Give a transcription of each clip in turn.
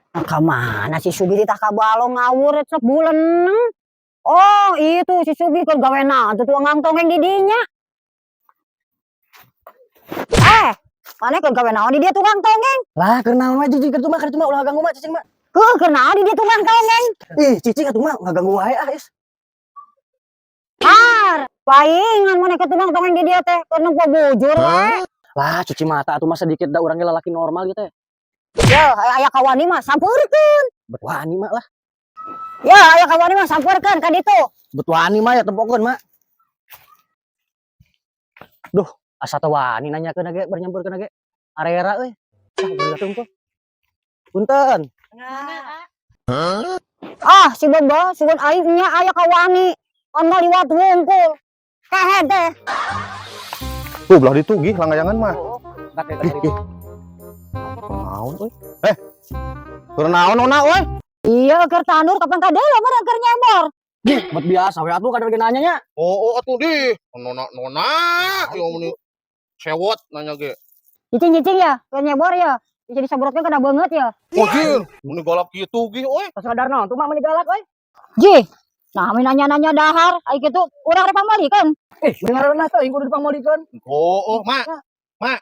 Nah, ka mana si Sugi ditah ka balong ngawur sok buleneng. Oh, itu si Sugi keur gawe naon tuh tukang tongeng di dinya. Eh, mana keur gawe naon di dia tukang tongeng? Lah, keur naon mah cicing kitu mah, kitu mah ulah ganggu mah cicing mah. Heuh, keur naon di dia tukang tongeng? Ih, cicing atuh mah ngaganggu wae ah, is. Har, paingan mana ke tukang tongeng di dia teh keur nempo bujur we. Lah, cuci mata atuh mah sedikit da urang ge lalaki normal gitu ya. Ya, aya kawani mah sampeurkeun. Bet wani mah lah. Ya, aya kawani mah sampeurkeun ka ditu. Bet wani mah ya tempokeun mah. Duh, asa teu wani nanyakeun ge bar nyampeurkeun ge. Arera euy. Ah, geus atuh. Punten. Ah, si Baba, sugan aing nya aya kawani. Kan ngaliwat wungkul. Kehed teh. Tuh belah ditu gih langgayangan mah. Ih, Ih, ih. Naon euy? Eh. Keur naon nona euy? Iya, keur tandur kapan kadelo mah keur nyebor. Gih, bet biasa we atuh kadar ge nanya nya. Oh, oh atuh di. Nona nona, ieu meni sewot nanya ge. Cicing-cicing ya, keur nyebor ya. Jadi disebrotkeun kena beungeut ya. Oh, gih, meni galak kitu gih euy. Tos ngadar naon tuh mah meni galak euy. Jih, nah meni nanya-nanya dahar, ai kitu urang rek pangmeulikeun. Eh, meni ngaranna teuing kudu dipangmeulikeun. Oh, oh, mak. Mak.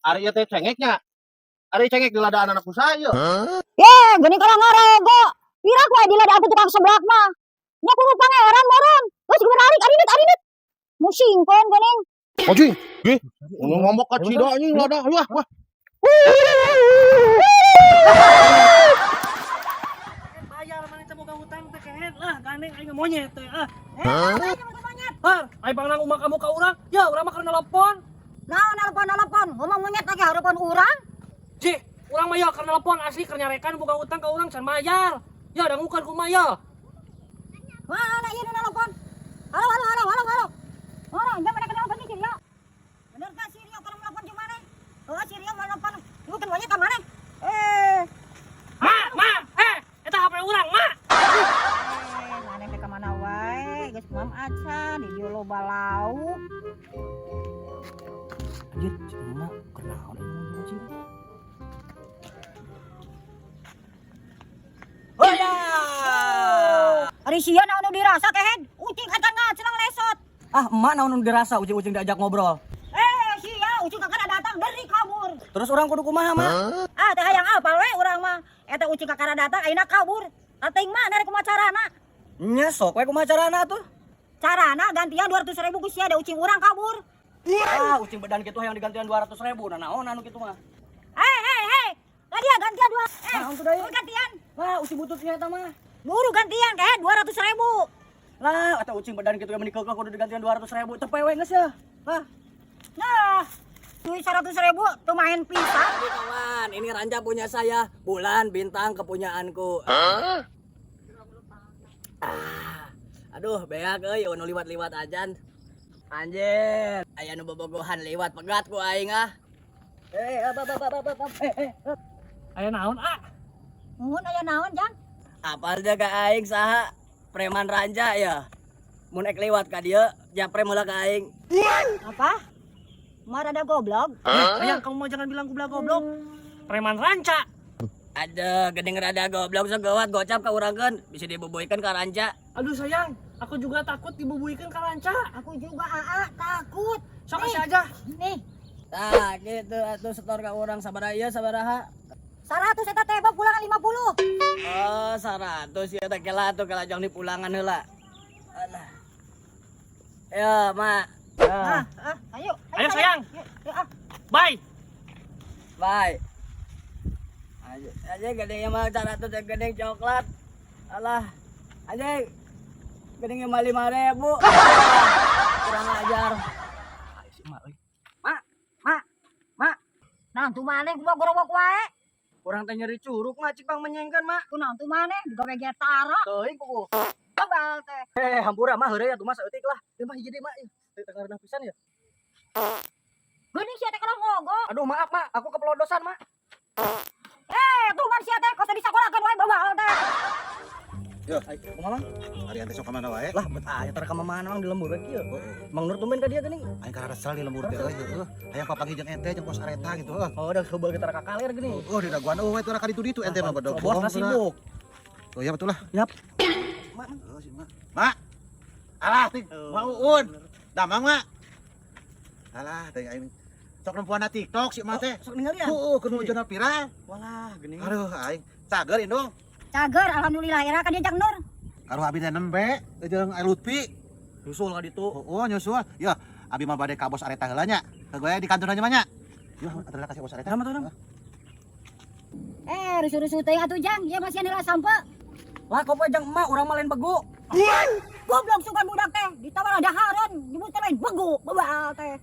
Ari ieu teh cengeknya. Ari cengek di ladaan anak usaha ieu. Ye, geuning kana ngarogo. Pira ku di lada aku tukang seblak mah. Nya kudu pangeran moron. Geus geus arinit arinit. Musingkon geuning. Anjing, gih. Nu ngomong ka cida anjing lada. Wah, wah. Bayar mana teh boga hutang teh kehed lah gandeng aing monyet teh ah. Har, aing pangnang umah kamu ka urang, ya urang mah keur nelpon. Naon nelpon-nelpon, ngomong monyet lagi harapan urang. Ji, urang mah ya keur nelpon asli keur nyarekan boga hutang ka urang can bayar. Ya dangukeun kumaha ya. Mana ieu nu nelpon? Halo halo halo halo halo. Orang jangan mana kenal si Rio. Bener gak si Rio kalau nelpon di mana? Oh, si Rio mau nelpon. Ibu kan monyet ka mana? Eh, Ma, ma, eh, eta HP urang, ma. eh, mana teh ka mana wae? Geus mam acan di dieu loba lauk. Anjir, si emak keur naon ini cicing. Oh ya. Ari sia naon nu dirasa kehed? Ucing kata ngacelang lesot. Ah, emak naon nu dirasa ucing-ucing diajak ngobrol. Eh, sia ucing kakara datang dari kabur. Terus urang kudu kumaha, mak? Ah, teh hayang apal we urang mah. Eta ucing kakara datang ayeuna kabur. Teuing mana rek kumaha carana? Nya sok we kumaha carana atuh? Carana gantian 200 ribu ku sia da ucing urang kabur. Ah, ucing bedan kitu hayang digantian 200 ribu. Nah, naon anu kitu mah. Hei, hei, hei. Tadi ya gantian dua. Eh, Naon tuh deui? buru gantian. Lah, ucing bututnya eta mah. Buru gantian kayak 200 ribu. Lah, eta ucing bedan kitu meni keukeuh kudu digantian 200 ribu. Teu pewe geus ya. Lah. Nah, duit 100 ribu tuh main pisan. Ini kawan, ini ranca punya saya, bulan bintang kepunyaanku. Ah, aduh, beak euy, nu liwat-liwat ajan. Anjir, aya nu bobogohan liwat pegat ku aing ah. Eh, apa apa apa apa, eh, eh. Aya naon, ah? Mun aya naon, Jang? Apal jaga aing saha? Preman ranca ya. Mun ek liwat ka dieu, japre meula ka aing. Apa? Marada goblok. Eh, sayang, kamu mau jangan bilang goblok goblok. Preman ranca. Ada geuning rada goblok segawat gocap ka urangkeun, bisa dibubuikeun ka ranca. Aduh sayang, aku juga takut dibubuikeun ka ranca. Aku juga aa takut. Sok kasih aja. Nih, Tah, gitu atuh setor ka urang sabaraha ieu sabaraha? 100 eta teh Bob pulangan 50. Oh, 100 ya teh kela atuh kela jang dipulangan heula. Alah. Ya, Mak. Ah, ah, ayo. Ayo, sayang. Yuk, yuk, ah. Bye. Bye. Aja, aja gedengnya mah 100 teh gedeng coklat. Alah. Aja gedengnya mah 5.000. Kurang ajar. Mak, mak, mak. Nah, tuh maneh kumaha gorowok wae. Kurang teh nyeri curug mah cik pang menyengkeun, mak. Kunaon tuh maneh digawe ge tara. Teuing kuku. Kebal teh. Eh, hampura mah heureuy atuh mah saeutik lah. Teu mah hiji deui mah. Teu teu pisan ya. Geuning sia teh kana ngogo. Aduh, maaf, mak. Aku kepelodosan, mak. Eh, tuh man sia teh kos disakolahkeun wae babal teh. Yo. Ai, kumaha, Mang? Ari ente sok ka mana wae? Lah, bet aya tara ka mana, Mang, di lembur we kieu. Heeh. Mang Nur tumben ka dia geuning. Aing kararesel di lembur teh euy, heueuh. Hayang papanggih jeung ente jeung bos areta gitu heuh. Oh, udah coba kita ka kaler geuning. Oh, di daguan eueuh we teh ka ditu-ditu ente mah bedog. Bos sibuk. Oh iya betul lah. Yap. Mak, oh, si Mak. Mak. Alah, ting, Mak Uun. Damang, Mak. Alah, ting aing sok nempuan TikTok si Mak teh. Sok ningali ya? Heeh, keur nu jona viral. Walah, geuning. Aduh, aing cager indung. Cager alhamdulillah era kan diajak Nur. Karuh abi teh nembe jeung ai Lutfi. Nyusul ka ditu. Oh, nyusul. Ya, abi mah bade ka bos areta heula nya. Ke gue di kantor aja mah nya. Yo, atuh kasih bos areta. Nama tuh, nama. Eh, rusuh-rusuh teuing atuh Jang, ieu masih heula sampe. Lah, kopo jang emak urang mah lain begu. Goblok sugan budak teh, ditawar ada hareun, nyebut teh lain begu, bebal teh.